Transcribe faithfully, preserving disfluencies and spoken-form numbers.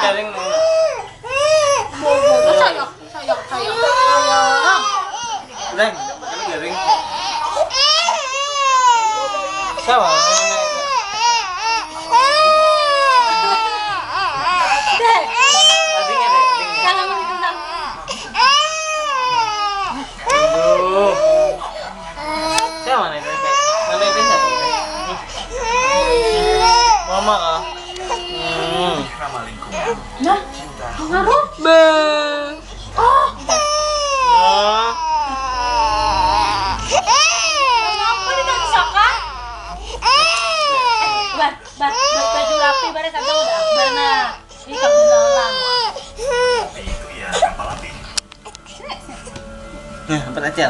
Garing. Sayang, sayang, sayang, sayang. Deng, ini garing. Sama. Dek, Adiknya deh, adiknya. kalau menurut tentang Aduh. Saya mana itu? Mana itu siapa? Mama kah? Hmm. Nah, pengaruh. Bang. Oh, Ah. kenapa ditangis akan? Bah, bah, bah, baju rapi, baris aja udah. Barna, ini kebenalan. Nah, empat aja.